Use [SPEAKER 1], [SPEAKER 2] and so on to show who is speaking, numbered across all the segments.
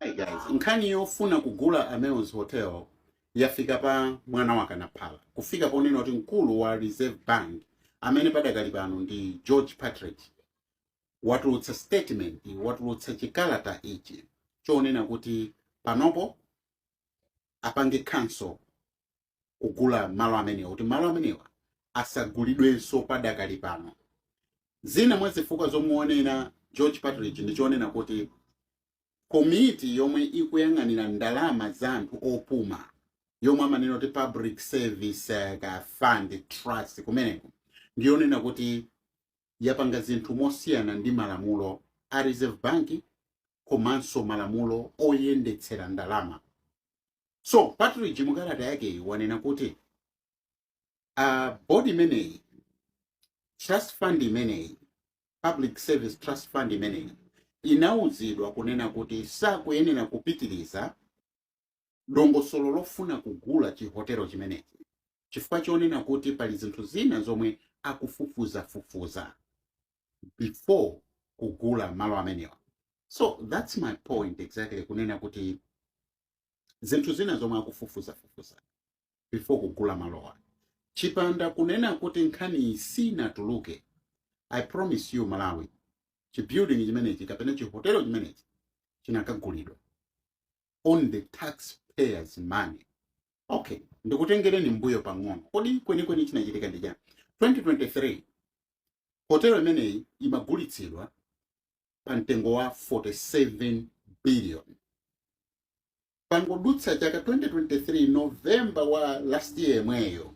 [SPEAKER 1] Hey guys, nkhani yofuna kugula Amaryllis Hotel yafika pa mwana wakanaphala, kufika ponena kuti mkulu wa Reserve Bank amene padakali pano ndi George Partridge watulutsa statement, watulutsa chikalata ichi chonena kuti panopo apange cancel kugula malo amenewa, kuti malo amenewa asagulidwenso padakali pano. Zina mwa zifukwa zomwe wanena George Partridge ndi chonena kuti komiti yomwe ikuyang'anira ndalama za anthu opuma, yomwe amanena kuti Public Service ka Fund Trust kumeneko, ndiyonena kuti yapanga zinthu mosiyana ndi malamulo a Reserve Bank komanso malamulo oyendetsera ndalama. So Partridge mukalata yakeyi wanena kuti board imeneyi, trust fund imeneyi, Public Service Trust Fund imeneyi, inauzidwa kunena kuti sakuyenera kupitiriza dongosolo lofuna kugula chihotelo chimenechi chifukwa chonena kuti pali zinthu zina zomwe akufufuzafufuza before kugula malo amenewa. So that's my point exactly, kunena kuti zinthu zina zomwe akufufuzafufuza before kugula malowa. Chipanda kunena kuti nkhani sinatuluke, I promise you, Malawi, chibuilding chimenechi kapena chihotelo chimenechi chinakagulidwa on the taxpayers' money. Okay, ndikutengereni mbuyo pang'ono. Kodi kwenikweni chinachitika ndi chani? 2023 hotelo imeneyi imagulitsidwa pa mtengo wa 47 billion. Pangodutsa chaka, 2023 November wa last year yemweyo,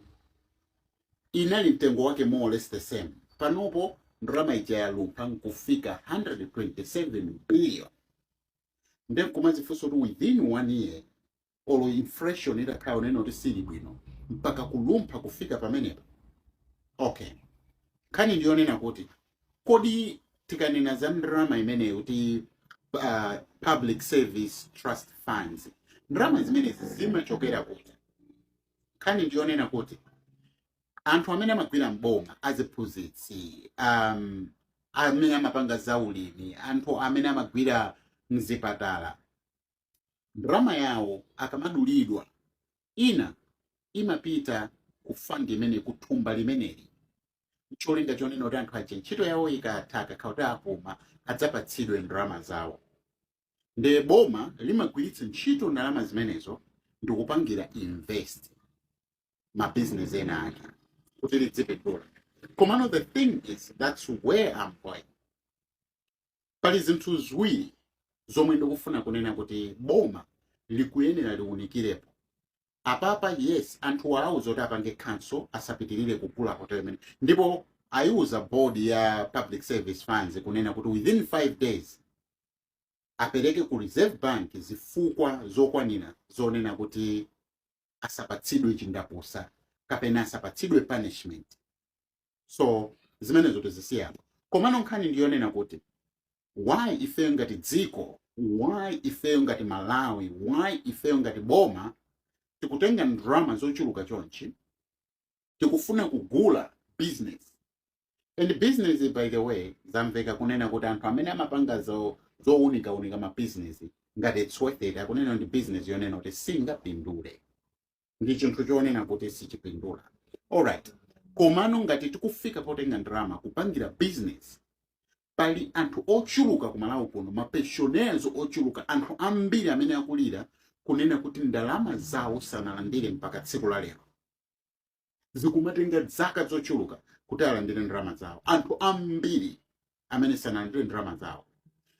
[SPEAKER 1] inali mtengo wake more or less the same. Panopo ndalama ija yalumpha nkufika 127 billion. Nde nkumazifunsa kuti within one year, olo inflation itakhala unene kuti sili bwino, mpaka kulumpha kufika pamenepa? Okay, nkhani ndiyonena kuti kodi tikanena za ndalama imeneyi kuti Public Service Trust Funds, ndalama zimenezi zimachokera kuti? Nkhani ndiyonena kuti anthu amene amagwira mboma, aziphunzitsi, amene amapanga zaulimi, anthu amene amagwira mzipatala, ndalama yawo akamadulidwa, ina imapita ku fund imene, ku thumba limeneli, cholinga chonena kuti anthu aja ntchito yawo ikatha, akakhala kuti apuma, adzapatsidwe ndalama zawo. Nde boma limagwiritsa ntchito ndalama zimenezo ndikupangira invest mabizinesi ena ake kuti lidzipindula. Komano the thing is, that's where I'm going. Pali zinthu ziwiri zomwe ndikufuna kunena kuti boma likuyenera liwunikirepo apapa. Yes, anthu awauza kuti apange cancel, asapitirire kugula hotel imene, ndipo ayiuza board ya Public Service Funds kunena kuti within 5 days apereke ku Reserve Bank zifukwa zokwanira zonena kuti asapatsidwe chindapusa kapena asapatsidwe punishment. So zimenezo tizisiyapo. Komano nkhani ndiyonena kuti why ifeyo ngati dziko, why ifeyo ngati Malawi, why ifeyo ngati boma tikutenga ndalama zochuluka chonchi, tikufuna kugula business? And business, by the way, zamveka kunena kuti anthu amene amapanga zowunikawunika ma business ngati it's worth it, akunena ndi business yonena kuti singapindule, ndi chinthu chonena kuti sichipindula. Alright, komano ngati tikufika potenga ndalama kupangira business, pali anthu ochuluka ku Malawi kuno, mapensioners ochuluka, anthu ambiri amene akulira kunena kuti ndalama zawo sanalandire mpaka tsiku la lero. Zikumatenga zaka zochuluka kuti alandire ndalama zawo. Anthu ambiri amene sanalandire ndalama zawo,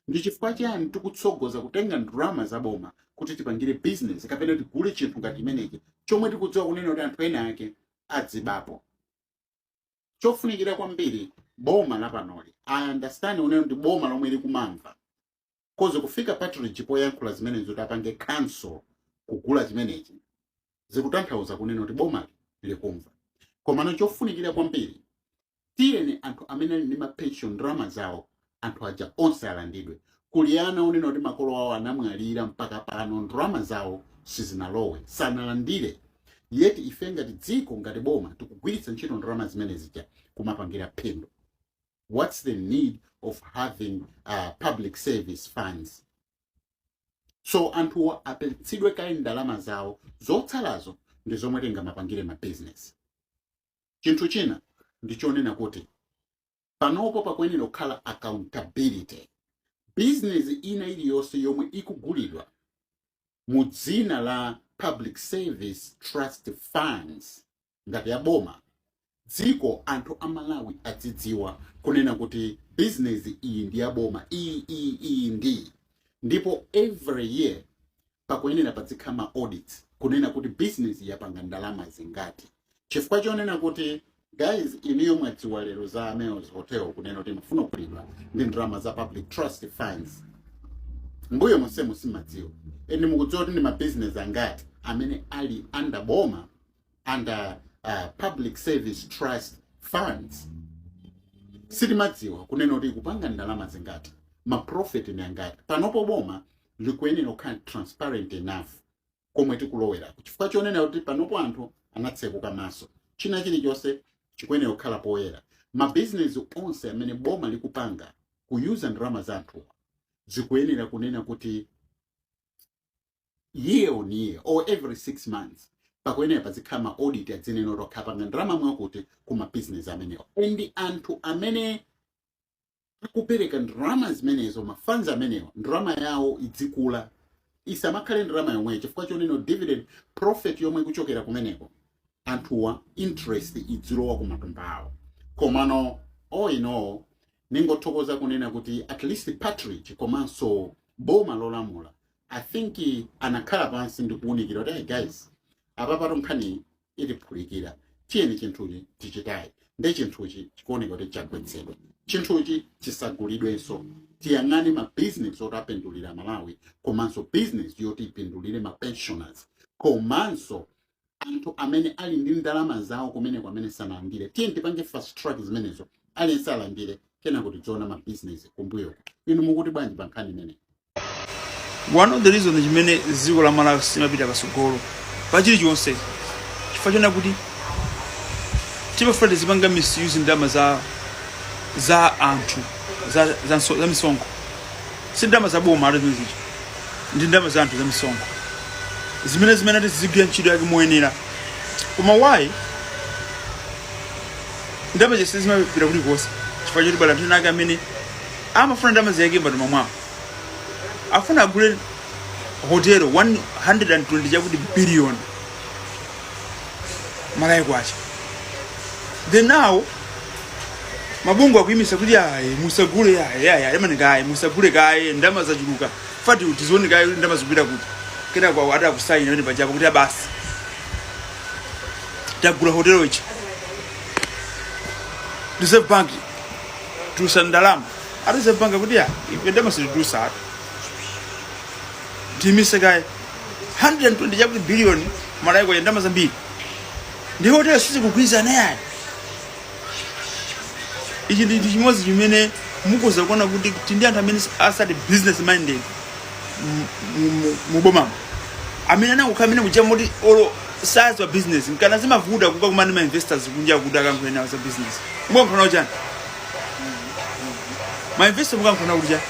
[SPEAKER 1] ndi chifukwa chani tikutsogoza kutenga ndalama za boma kuti tipangire business kapena tigule chinthu ngati chimenechi chomwe tikudziwa kunena kuti anthu ena ake adzibapo? Chofunikira kwambiri, boma lapanoli, I understand uneno ndi boma lomwe likumamva 'cause kufika Partridge poyankhula zimenezo kuti apange cancel kugula chimenechi, zikutanthauza kunena kuti bomali likumva. Komano chofunikira kwambiri, tiyeni anthu amene ali ndi mapension, ndalama zawo anthu aja onse alandidwe. Kuli ana onena kuti makolo awo anamwalira, mpaka pano ndalama zawo sizinalowe, sanalandire. Yet ife ngati dziko, ngati boma, tikugwiritsa ntchito ndalama zimene zija kumapangira phindu. What's the need of having public service funds? So anthuwa apatsidwe kaye ndalama zawo, zotsalazo ndi zomwe tingamapangire ma business. Chinthu china ndichonena kuti panopo pakuyenera kukhala accountability. Business ina iliyonse yomwe ikugulidwa mu dzina la Public Service Trust Funds ngati ya boma, dziko, anthu a Malawi adzidziwa kunena kuti business iyi ndi ya boma, iyi, iyi, iyi ndi, ndipo every year pakuyenera padzikhala ma audits kunena kuti business yapanga ndalama zingati. Chifukwa chonena kuti, guys, iniyo mwadziwa lero za Amaryllis Hotel kunena kuti mafuna kugulidwa ndi ndalama za Public Trust Funds. Mbuyo monsemo simadziwa, and mukudziwa kuti ndi ma business angati amene ali under boma, under Public Service Trust Funds? Sitimadziwa kunena kuti kupanga ndalama zingati, ma profit ni angati. Panopo boma likuyenera kukhala transparent enough komwe tikulowera, chifukwa chonena kuti panopo anthu anatsekuka maso. China chilichonse chikuyenera kukhala poyera. Mabizinesi onse amene boma likupanga kuyuza ndalama za anthuwa, zikuyenera kunena kuti year on year or every 6 months pakuyenera pazikhala ma audit, adzinena kuti akhapanga ndalama mwakuti ku mabizinesi amenewa, and anthu amene akupereka ndalama zimenezo, ma funds amenewa, ndalama yawo idzikula, isamakhale ndalama yomweyo, chifukwa chonena dividend, profit yomwe ikuchokera kumeneko, anthuwa interest idzilowa ku matumba awo. Komano all in all, ningothokoza kunena kuti at least Partridge komanso boma lolamula, I think anakhala pansi ndi kuwunikira kuti, "Hey guys, apa pato nkhani itiphulikira, tiyeni chinthuchi tichitayi." Ndi chinthuchi chikuoneka kuti chagwetsedwa, chinthuchi chisagulidwenso. Tiyang'ane ma business oti apindulira Malawi, komanso business yoti ipindulire ma pensioners, komanso anthu amene ali ndi ndalama zawo kumeneko amene sanalandire. Tiye tipange fast track zimenezo, aliyense alandire, kena kuti tiona ma business kumbuyoko. Inu mukuti bwanji pa nkhani imeneyi?
[SPEAKER 2] One of the reason chimene dziko la Malawi simapita patsogolo pa chilichonse, chifukwa chona kuti timafuna tizipanga misuse ndalama za anthu, za misonkho. Si ndalama za boma ati zimene zicha, ndi ndalama za anthu za misonkho zimene ati zizigwira ntchito yake moyenera. Koma why ndalama zonse zimapita kulikonse? Chifukwa choti bala anthu ena ake amene amafuna ndalama ziyake m'matumba mwawo, afuna agule hotelo 120 chakuti billion Malawi kwacha. Then now mabungwe akuyimisa kuti ayi, musagule, ayi, ayi, ayi, ayi, musagule kaye, ndalama zachuluka, fati tizione kaye kuti ndalama zikupita kuti. Kenako ati akusaina pamene pajapo kuti abasi, tagula hotelo ichi. Reserve Bank, tulusa ndalama. A Reserve Bank kuti ya, ife ndalama sititulusa atu, tiyimise kaye. 120 chakuti billion Malawi kwacha, ndalama zambiri ndi hotelo sizikugwirizana yayi. Ichi ndi chimodzi chimene mukuza kuona kuti tindi anthu amene asati business minded mubomamo, amene anangokhala amene kuja moti olo saziwa business nkana zimavuta kuka kumani ma investors kunja kuti akankhule nawo za business. Mukankhula nawo chani ma investor? Mukankhula nawo kuti chani?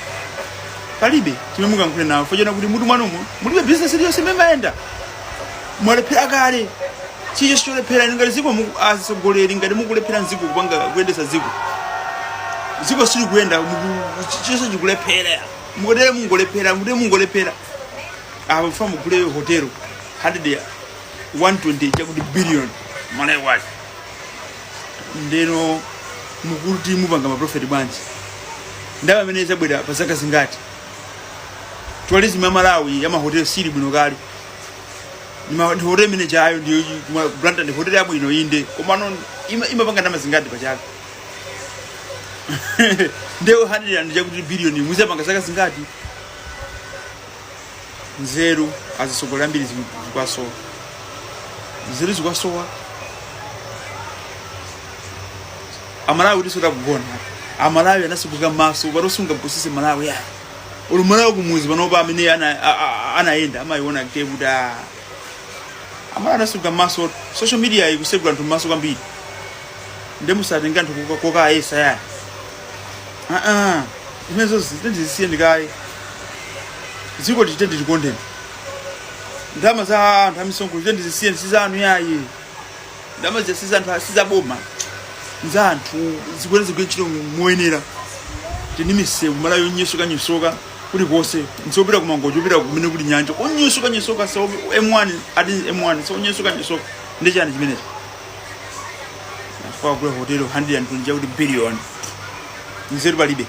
[SPEAKER 2] Palibe chimene mukankhule nawo, fojana kuti mutu mwanumo mulibe business iliyonse imene imayenda. Mwalephera kale, chicho cholephera. Ngati ziko atsogoleri, ngati mukulephera mdziko kupanga, kuyendesa dziko, dziko sili kuyenda, chonse chikulephera. Mukutere mungolephera, mukutere mungolephera. Apa mfa mugule hotelo 100 120 chakuti billion Malawi kwacha, ndeno mukuti mupanga ma profit bwanji? Ndalama amene zabwera pa zaka zingati? Tourism ya Malawi ya mahotel sili bwino kale. Ndi hotel imene chayo ndiyo Blantyre, ndi hotel yabwino inde, komano imapanga ndalama zingati pachaka? Ndewo 100 and chakuti billion muzapanga zaka zingati? Nzeru azisogolera ambiri zikwasowa, nzeru zikwasowa. Amalawi tiso takugona, Amalawi anasukuka maso patosunga mpusise Malawi ya uli Malawi kumuzi panopa amene anayenda amayiona ke kuti Amalawi anasukuka maso. Social media ikusegula anthu maso kwambiri, nde musatenga anthu kokayesa yani. Zimenezo zisiyeni kaye. Dziko tichite nditikondeni. Ndalama za anthu amisonkho tichite ndizisiyeni, sizanu yayi. Ndalama zija si za anthu, si za boma, za anthu, zikuyenera zigwire ntchito moyenera. Tini misewu Malawi yonyesuka nyesuka kulikonse, nsopita kumangochi, upita kumene kuli nyanja onyesuka nyesuka, so M1 ati M1 so onyesuka nyesuka, ndi chani chimenecho? Kwa kule hotelo 120 chakuti billion, nzeru palibe.